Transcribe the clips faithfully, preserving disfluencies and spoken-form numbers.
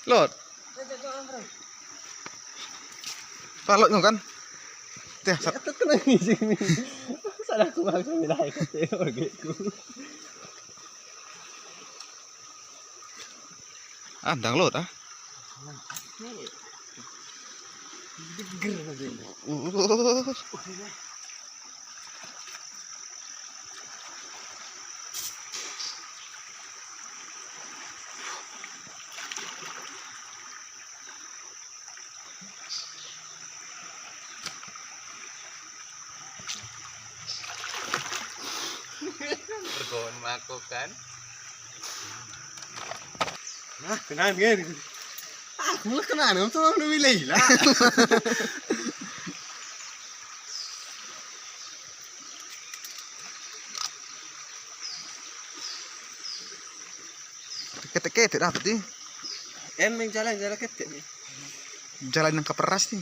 Lot. Pak Lot kan? Teh, sat- Kena ini sini. Salahku, aku bilang, kata, oke, ku. Ah, ndang lot, ah. Deger, deger. Uh. Bergoon mako kan? Nah, kenaan kan? Ah, mulai kenaan, kamu tuh udah milih lah. Ketek-ketek dapet, i. Em, yang jalan, jalan ketek, i. Jalan yang keperas, i.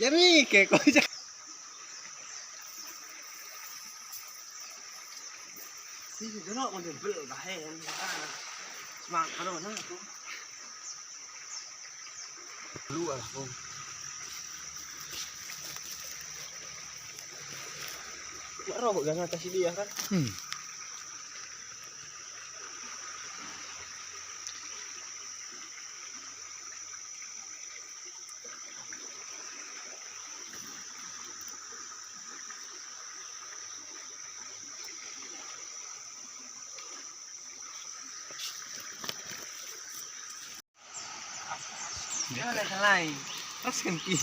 Ya, mi, ke, kok ja-, si, dulu mau dibel, bahen. Semangat, anu, nah, aku. Luar, Bung. Mak roh gak ngatasi dia, kan? Hmm. Jangan lain-lain. Terus kan ki.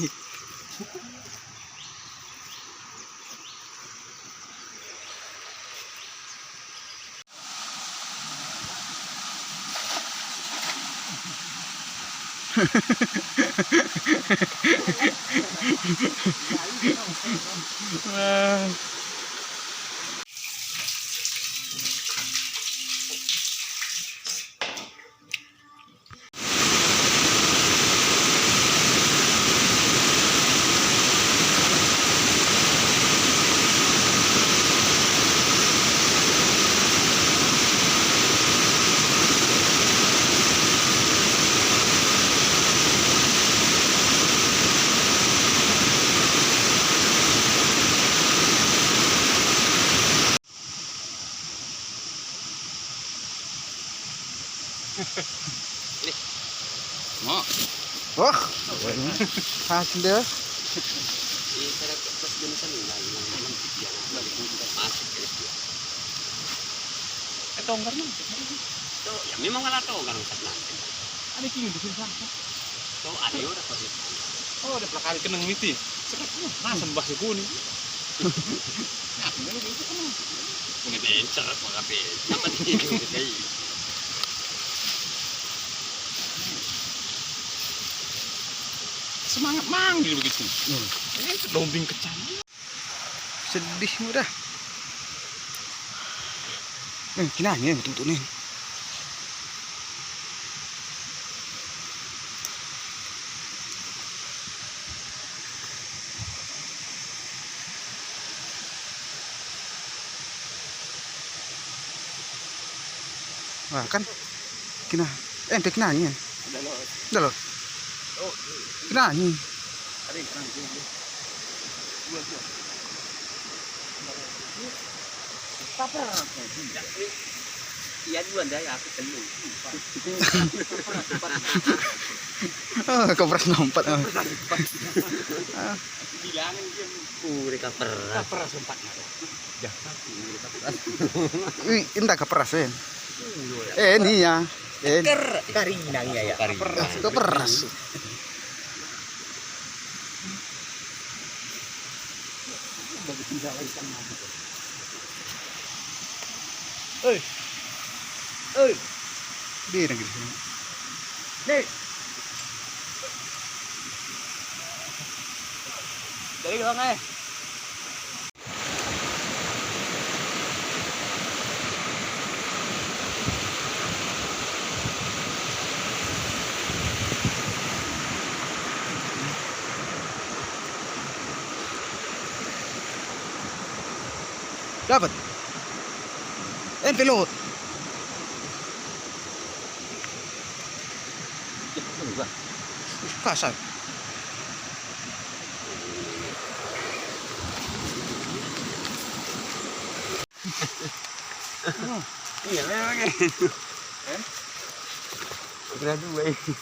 Nih. Mo. Wah. Hasil dia. Di cara pas jenis anu, nah, yang, yang, yang masuk ke dia. Eh, tonggar mah. Tuh, ya memang ala tonggar, Ustaz, nanti. Ada kini di sini, Ustaz. Tuh, ada ya, udah, Pak. Oh, ada pelakari keneng miti. Sekat, uh, masem bah seguni. Nah, ini gitu kan. Ini bencer, apa, apa? Apa nih? Semangat manggil begitu. Hmm. Eh, lombing kecam. Sedih mo dah. Eh, kina ni, eh, betul-betul ni. Wah, kan? Kina. Eh, ente kina ni, eh? Dah lo. Dah lo. Oh, iya. Kina ni. Ada yang kena ni, dia. Dua, dua. Kaper. Iya, dua, nda, ya, aku telu. Empat. Kaper, empat. Oh, kaper empat, oh. Kaper empat. Ah. Bilangin dia. Uh, dia kaper. Kaper empat, nah. Wih, enda keperas, eh. Eh, ini ya. Eh. Ker, karinang ya, ya. Keperas. Oi. Oi. Di lagi di sini. Nih. Jadi, Bang, eh. Dapet. En pe lot. Kasar. Iya, memang itu. Eh? Kira dua ini.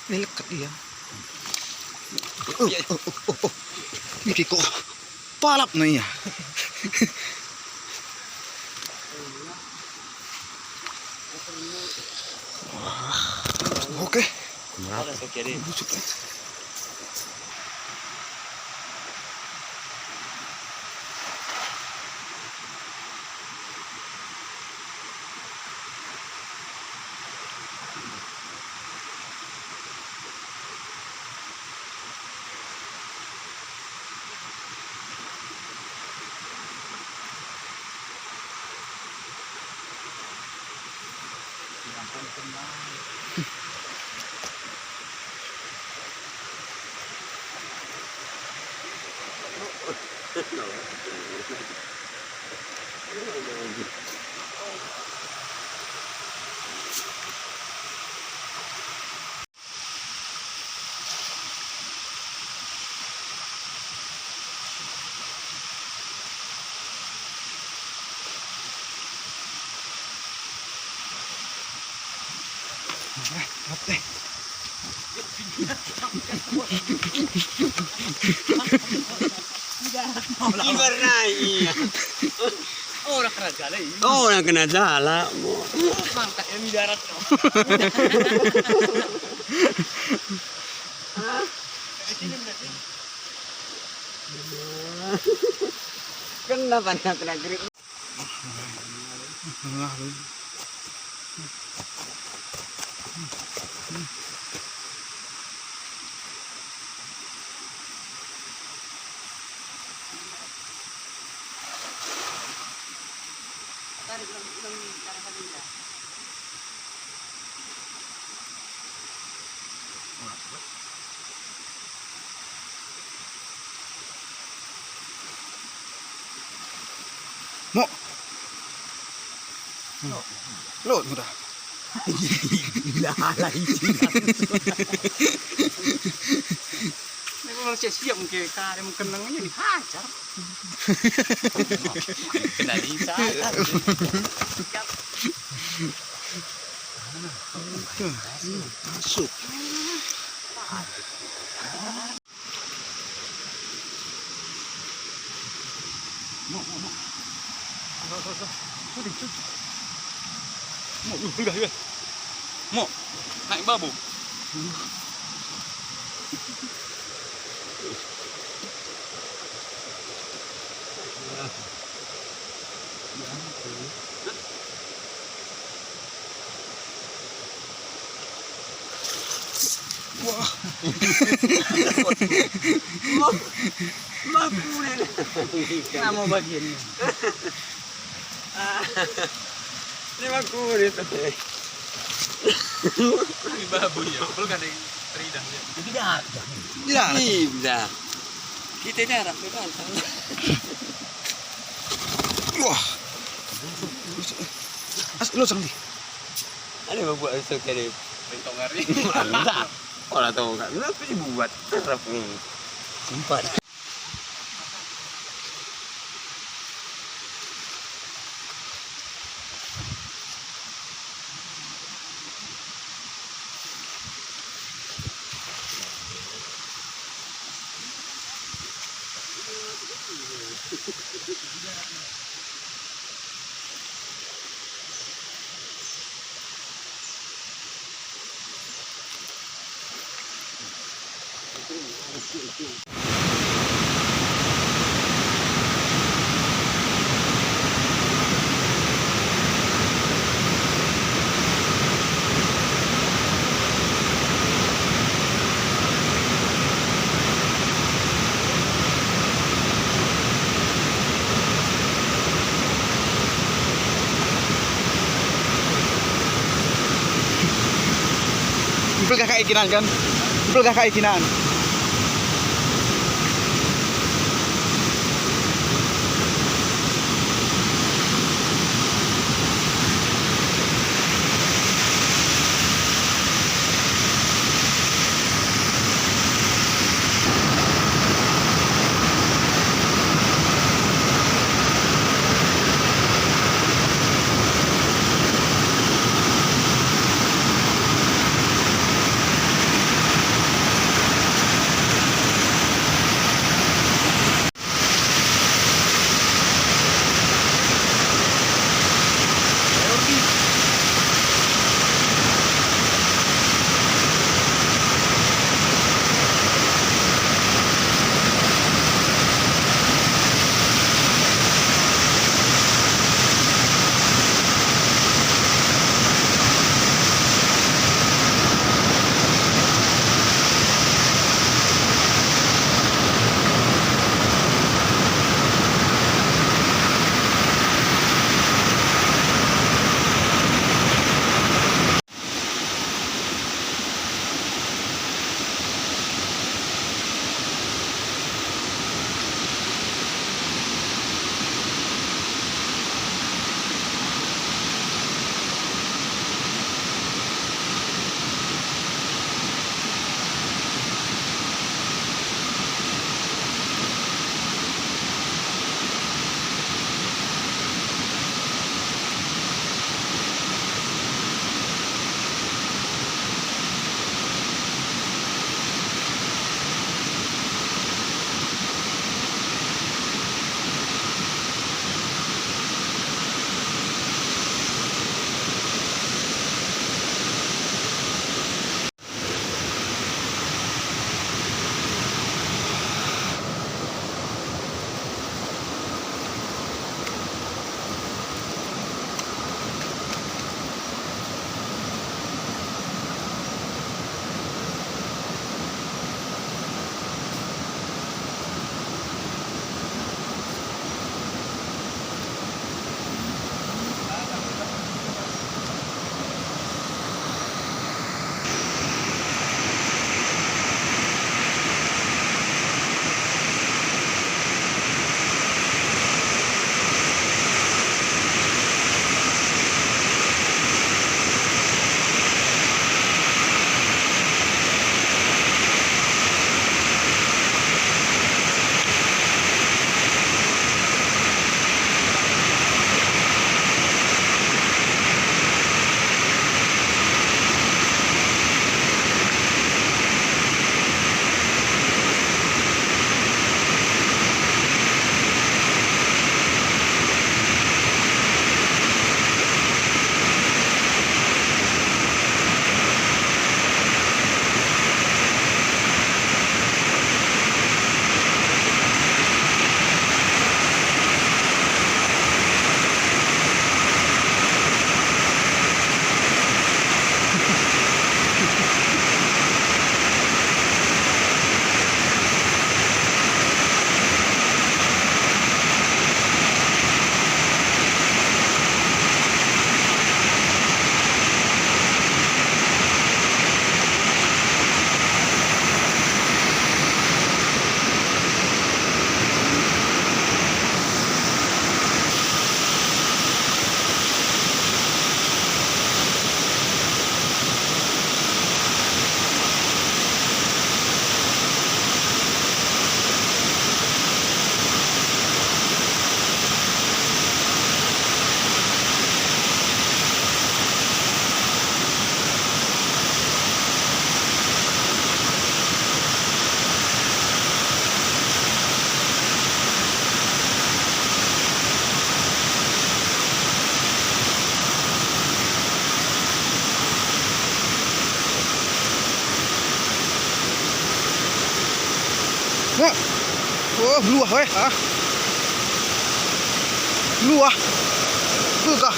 Leleket ia. Oh, oh, oh, oh. Ini kok palap no ia. Wah, oke. Bujuk. Ibar nai ia. Oh, ora kena jala ia. Oh, ora kena jala. Mangkat ia mi darat no. Kena pada kena grip. Mo. Lot mo dah. Gila lah isi. Ini kalau saya siap mungkin kare mungkin nang ini hajar. Kena di sana. Masuk. Mo, mo, mo. Mo, mo, mo. Mo, mo, mo. Mo, naik babu. Wah. Mah, mah kunen. Namo bagian ini? Ah. Ini mah kunen. Ini babu ya, belum ada yang teridah ya. Tidak ada. Tidak. Tidak. Kita ini anak bebas. Wah. As, lo sang di. Ada yang buat itu kali. Bentong hari. Mantap. Ora tau kan. Kenapa dibuat? Terap ini. Sumpah. Pelgah kai kinan kan? Pelgah kai kinan. Wah. Oh, meluah, eh, ah. Meluah. Begah.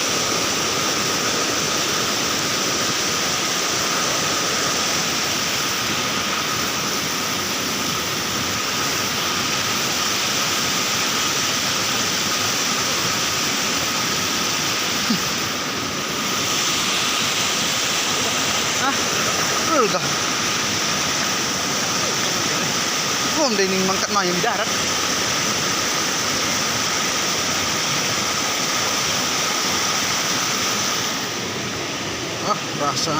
Ah, eh, Dah. Kum deh ning mangkat mai mi darat. Ah, rasa